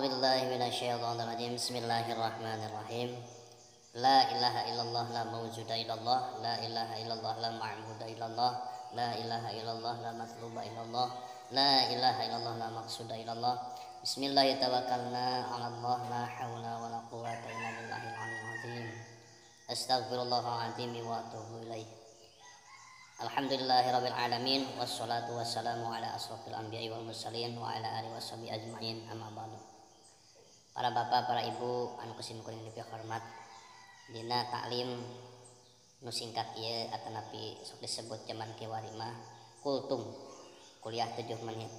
A'udzubillahi minasyaitonirrajim. Bismillahirrahmanirrahim. La ilaha illallah la mawjuda illallah, la ilaha illallah la ma'buda illallah, la ilaha illallah la matluba illallah, la ilaha illallah la maqsuda illallah. Bismillahirrahmanirrahim. Tawakkalna 'ala Allah, la haula wala quwwata illa billahil aliyyil azim. Astaghfirullahalazim wa atubu ilaih. Alhamdulillahirabbil alamin, wassalatu wassalamu ala asrofil anbiya'i wal mursalin wa ala alihi washabihi ajmain, amma ba'du. Para bapak, para ibu anu kusim kuring dipihormat, dina taklim nu singkat ieu atanapi sok disebut zaman kiwari mah kultum, kuliah 7 menit.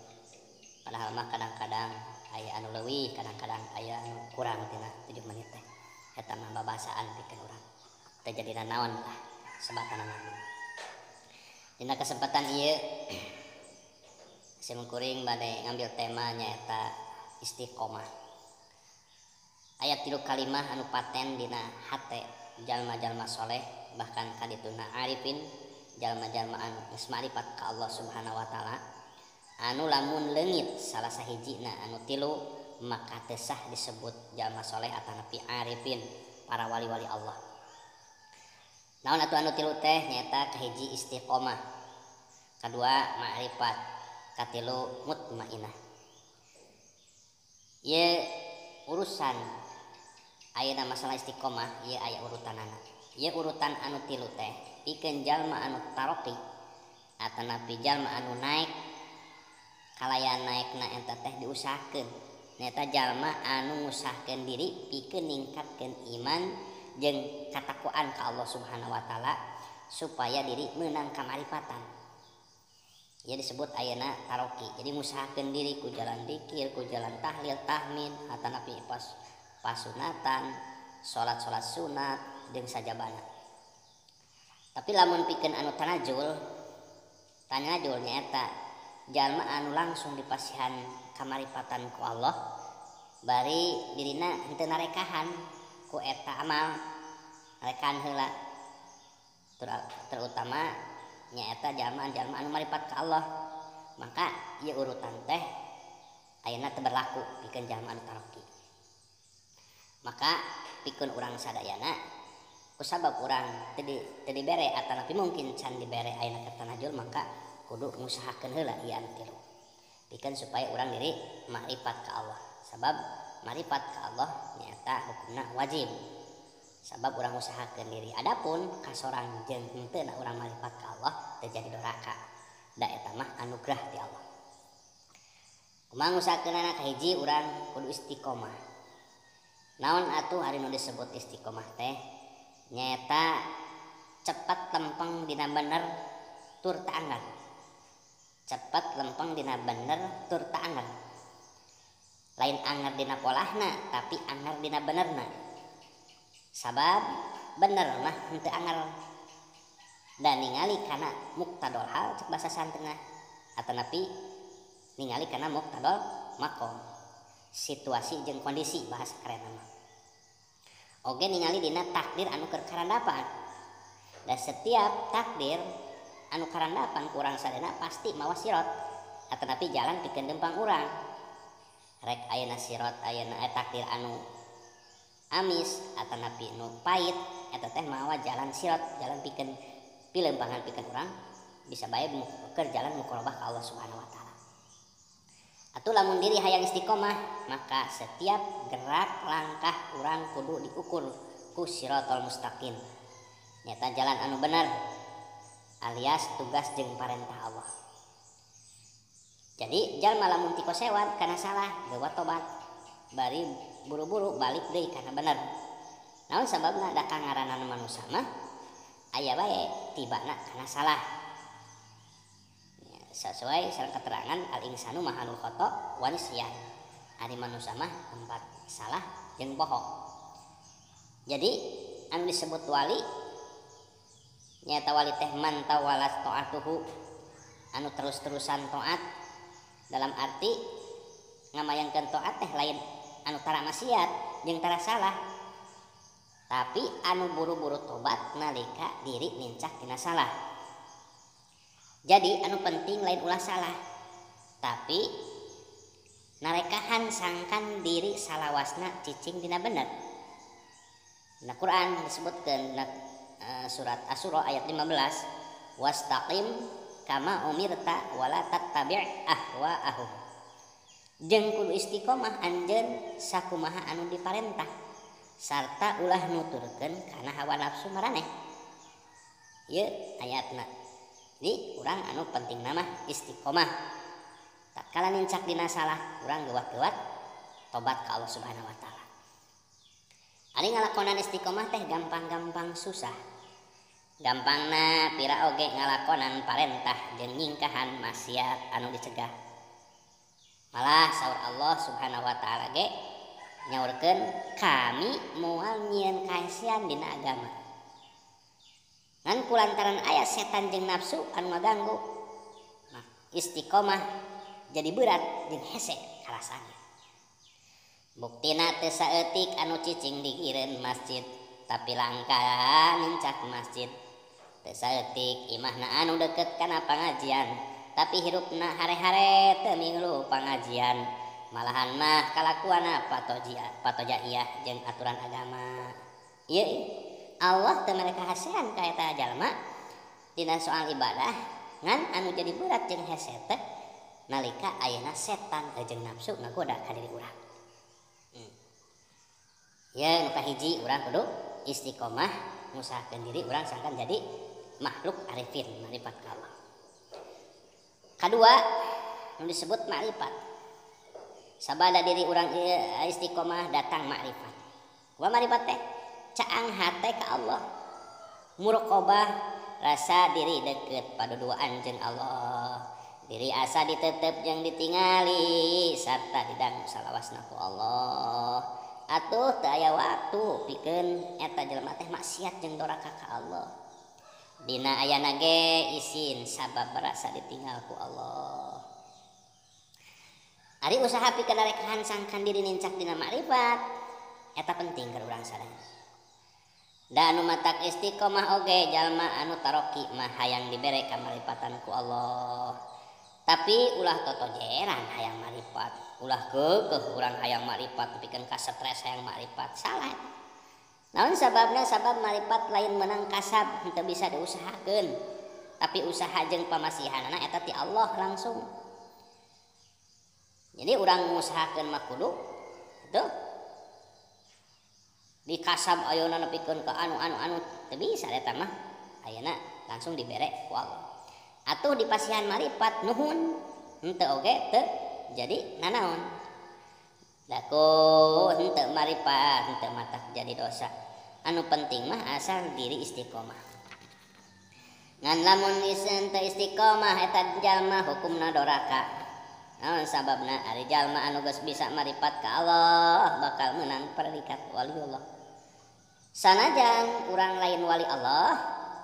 Padahal mah kadang-kadang aya anu leuwih, kadang-kadang aya anu kurang tina 7 menit teh. Eta mah babasaan pikeun urang. Teu jadi nanaon lah sebatanana. Dina kesempatan ieu sim kuring bade ngambil tema nyaeta istiqomah. Ayat 3 kalimah anu paten dina hate jalma-jalma soleh, bahkan kadituna arifin, jalma-jalma anu geus marifat ka Allah Subhanahu wa taala, anu lamun leungit salah sahijina anu tilu maka teu sah disebut jalma soleh atanapi arifin, para wali-wali Allah. Naon atuh anu tilu teh nyaeta kahiji istiqomah, kadua ma'rifat, katilu mutmainah. Ieu urusan ayeuna masalah istiqomah, ieu aya urutanana. Ieu urutan anu tilu teh pikeun jalma anu taroqi atanapi jalma anu naik, kalayan naekna eta teh diusahakeun. Nyaeta jalma anu ngusahkeun diri pikeun ningkatkeun iman jeung katakwaan ka Allah Subhanahu wa taala supaya diri meunang kamaripatan. Ieu disebut ayeuna taroqi. Jadi ngusahakeun diri ku jalan zikir, ku jalan tahlil, tahmid, atanapi pas pasunatan, salat-salat sunat jeung sajabana. Tapi lamun pikeun anu tanajul, tanajul nyaeta jalma anu langsung dipasihan kamaripatan ku Allah, bari dirina henteu narekahan ku eta amal, narekahan heula. Terutama nyaeta jalma-jalma anu maripat ka Allah, maka ieu urutan teh ayeuna teu berlaku pikeun jalma anu taroqi. Maka pikeun urang sadayana kusabab urang teu dibere atanapi mungkin can dibere ayeuna ka tanajul, maka kudu ngusahakeun heula ieu anu tilu pikeun supaya urang diri makrifat ka Allah. Sabab makrifat ka Allah nyaeta hukumna wajib, sabab urang usahakeun diri. Adapun kasorang jeung henteu na urang makrifat ka Allah teu jadi doraka, da eta mah anugerah ti Allah. Kumaha ngusahakeunana? Kahiji urang kudu istiqomah. Naon atuh ari nu disebut istiqomah teh? Nyaeta cepat lempeng dina bener tur ta anggar. Cepat lempeng dina bener tur ta anggar. Lain anggar dina polahna, tapi anggar dina benerna. Sabab bener mah henteu anggar. Dan ningali kana muktadol hal cek bahasa santena, atanapi ningali kana muktadol makom, situasi jeung kondisi bahasa kerenna mah. Oge ningali dina takdir anu keur karandapan. Dan setiap takdir anu karandapan ku urang sadayana pasti mawa sirot atanapi jalan pikeun dempang urang. Rek ayeuna sirot ayeuna takdir anu amis atanapi nu pahit eta teh mawa jalan sirot, jalan pikeun pilempangan pikeun urang bisa bae keur jalan muqarabah ka Allah Subhanahu wa taala. Atuh lamun diri hayang istiqomah, maka setiap gerak langkah urang kudu diukur ku siratal mustaqim, nyata jalan anu bener alias tugas jeung parentah Allah. Jadi jalma lamun tiko sewat kana salah geuwat tobat, bari buru-buru balik deui kana bener. Naon sababna? Da kangaranan manusa mah aya bae tibana kana salah. Sesuai sareng keterangan al insanu mahalul khata wa nisyan. Ari manusa mah tempat salah jeung bohong. Jadi anu disebut wali nyaeta wali teh man tawalas taatuhu, anu terus-terusan taat, dalam arti ngamayangkeun taat teh lain anu tara maksiat jeung tara salah, tapi anu buru-buru tobat nalika diri nincak tina salah. Jadi anu penting lain ulah salah, tapi Narekahan sangkan diri salawasna cicing dina bener. Dina Quran disebutkeun dina surat Asy-Syura ayat 15, wastaqim kama umirta wala tattabi' ahwa'ahum. Jeung kudu istiqomah anjeun sakumaha anu diparentah sarta ulah nuturkeun kana hawa nafsu maraneh. Ieu ayatna. Jadi urang anu penting mah istiqomah. Tatkala nincak dina salah, urang geuwat-geuwat tobat ka Allah Subhanahu wa taala. Ari ngalakonan istiqomah teh gampang-gampang susah. Gampangna pira oge ngalakonan parentah jeung nyingkahan maksiat anu dicegah. Malah saur Allah Subhanahu wa taala ge nyaurkeun kami moal nyieun kaesean dina agama. Ngan kulantaran aya setan jeung nafsu anu ngaganggu, istiqomah jadi berat jeung hese karasana. Buktina teu saeutik anu cicing di gireun masjid tapi langka nincak masjid. Teu saeutik imahna anu deket kana pangajian tapi hirupna hare-hare teu minglu pangajian. Malahan mah kalakuanna patojaiyah jeung aturan agama. Ieu Allah teu mere kahasean ka eta jalma dina soal ibadah, ngan anu jadi berat jeung hese teh nalika ayeuna setan jeung nafsu ngagoda ka diri urang. Ya nu kahiji urang kudu istiqomah ngusahakeun diri urang sangkan jadi makhluk arifin marifat ka Allah. Kadua nu disebut makrifat. Sabada diri urang istiqomah datang makrifat. Kumaha makrifat teh? Caang hate ka Allah. Muraqabah rasa diri deket paduduaan jeung Allah. Diri asa ditetep jeung ditingali sarta didang salawasna ku Allah. Atuh teu aya waktu pikeun eta jelema teh maksiat jeung doraka ka Allah. Dina ayana ge isin sabab berasa ditinggal ku Allah. Ari usaha pikeun narekahan sangkan diri nincak dina makrifat eta penting keur urang sadaya. Da anu matak istiqomah oge jalma anu taroki mah hayang dibere kamaripatan ku Allah. Tapi ulah totojeran hayang marifat, ulah keukeuh urang hayang marifat pikeun ka stres hayang marifat, salah eta. Naon sababna? Sabab marifat lain menang kasab, henteu bisa diusahakeun. Tapi usaha jeung pamasihanana eta ti Allah langsung. Jadi urang ngusahakeun mah kudu teu dikasab ayeuna nepikeun ka anu teu bisa eta mah. Ayeuna langsung dibere ku Allah. Atuh dipasihan marifat nuhun henteu oge teu jadi nanaon. Daku henteu marifat henteu matak jadi dosa. Anu penting mah asal diri istiqomah. Ngan lamun henteu istiqomah eta jalma hukumna doraka. Naon sababna? Ari jalma anu geus bisa marifat ka Allah bakal meunang predikat waliullah. Sanajan urang lain wali Allah,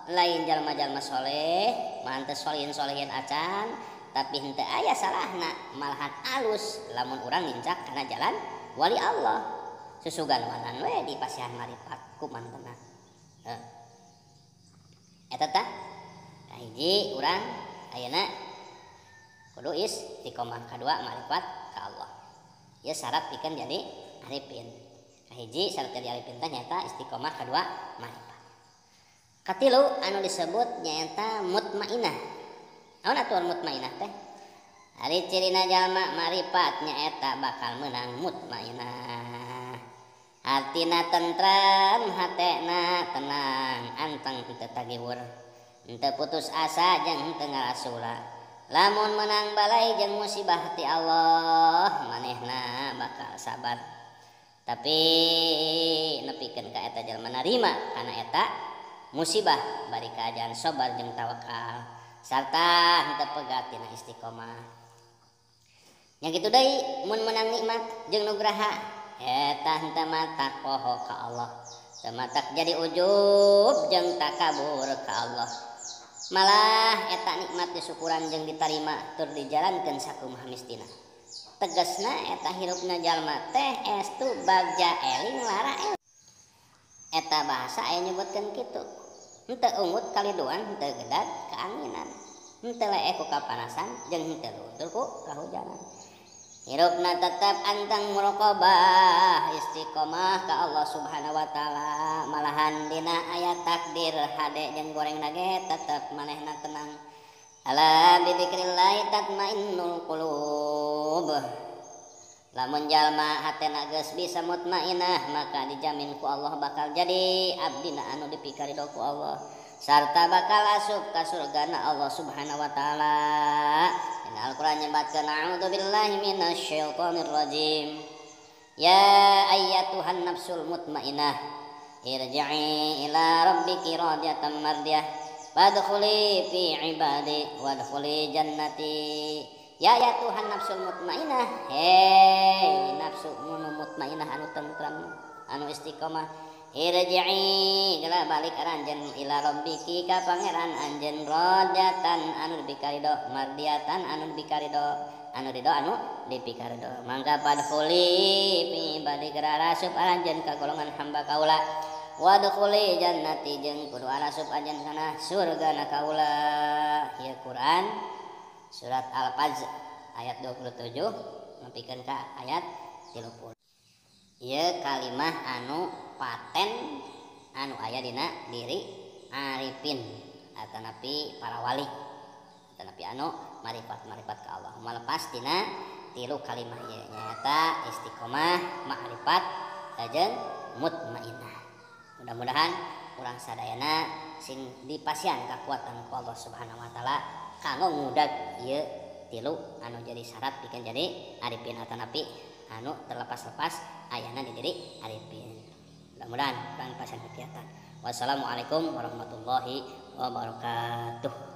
lain jalma-jalma soleh, mah henteu solehin-solehin acan, tapi henteu aya salahna, malahan alus lamun urang nincak kana jalan wali Allah. Susugan wanan we di pasihan marifat ku mantena. Eta tah kahiji urang ayeuna kudu istiqomah, kadua marifat ka Allah. Ieu syarat pikeun jadi arifin. Kahiji syarat jadi arifin teh nyaeta istiqomah, kadua marifat. Katilu anu disebut nyaeta mutmainah. Naon atuh mutmainah teh? Ari cirina jalma marifat nyaeta bakal meunang mutmainah. Hartina tentram, hatena tenang, anteng henteu tagiwur, henteu putus asa jeung henteu ngarasula. Lamun menang balai jeung musibah ti Allah, manehna bakal sabar. Tapi nepikeun ka eta jalma narima kana eta musibah bari kaajaan sabar jeung tawakal sarta henteu pegat dina istiqomah. Nya kitu deui mun menang nikmat jeung nugraha eta henteu matak poho ka Allah, teu matak jadi ujub jeung takabur ka Allah. Malah eta nikmat disyukuran jeung ditarima tur dijalankeun sakumaha mistina. Tegasna eta hirupna jalma teh estu bagja eling lara eling. Eta bahasa aya nyebutkeun kitu. Henteu ungut kaliduan, henteu gedag kaanginan, henteu leeh ku kapanasan jeung henteu luntur ku kahujanan. Hirupna tetap anteng muraqabah istiqomah ka Allah Subhanahu wa taala malahan dina aya takdir hade jeung gorengna ge tetep manehna tenang. Ala bidzikrillah tatmainnul qulub. Lamun jalma hatena geus bisa mutmainah maka dijamin ku Allah bakal jadi abdina anu dipikarido ku Allah sarta bakal asup ka surgana Allah Subhanahu wa taala. Dina Al-Qur'an nyebatkeun a'udzubillahi minasyaitonir rajim. Ya ayyatuhan nafsul mutmainah irji'i ila rabbiki radiyatan mardiyah fadkhuli fi ibadi wadkhuli jannati. Ya ya Tuhan nafsul mutmainah, hei nafsu mutmainah anu tentram anu istiqomah, irji'i geura balik aranjeun ila rabbiki ka pangeran anjeun radiyatan anu dipikarido mardiyatan anu dipikarido anu ridho anu dipikarido. Mangga fadkhuli fi ibadi geura rasup aranjeun ka golongan hamba kaula wadkhuli jannati jeung kudu arasup anjeun kana surgana kaula. Ieu Quran surat Al-Fajr ayat 27 nepikeun ka ayat 30. Ieu kalimah anu paten anu aya dina diri arifin atanapi para wali atanapi anu marifat-marifat ka Allah. Malepas dina tilu kalimah ieu nyaeta istiqomah, ma'rifat jeung mutmainah. Mudah-mudahan urang sadayana sing dipasihan kakuatan ku Allah Subhanahu wa taala kanggo ngudag ieu tilu anu jadi syarat pikeun jadi arifin atanapi anu terlepas-lepas ayana di diri arifin. Mudah-mudahan urang pasihan kegiatan. Wassalamualaikum warahmatullahi wabarakatuh.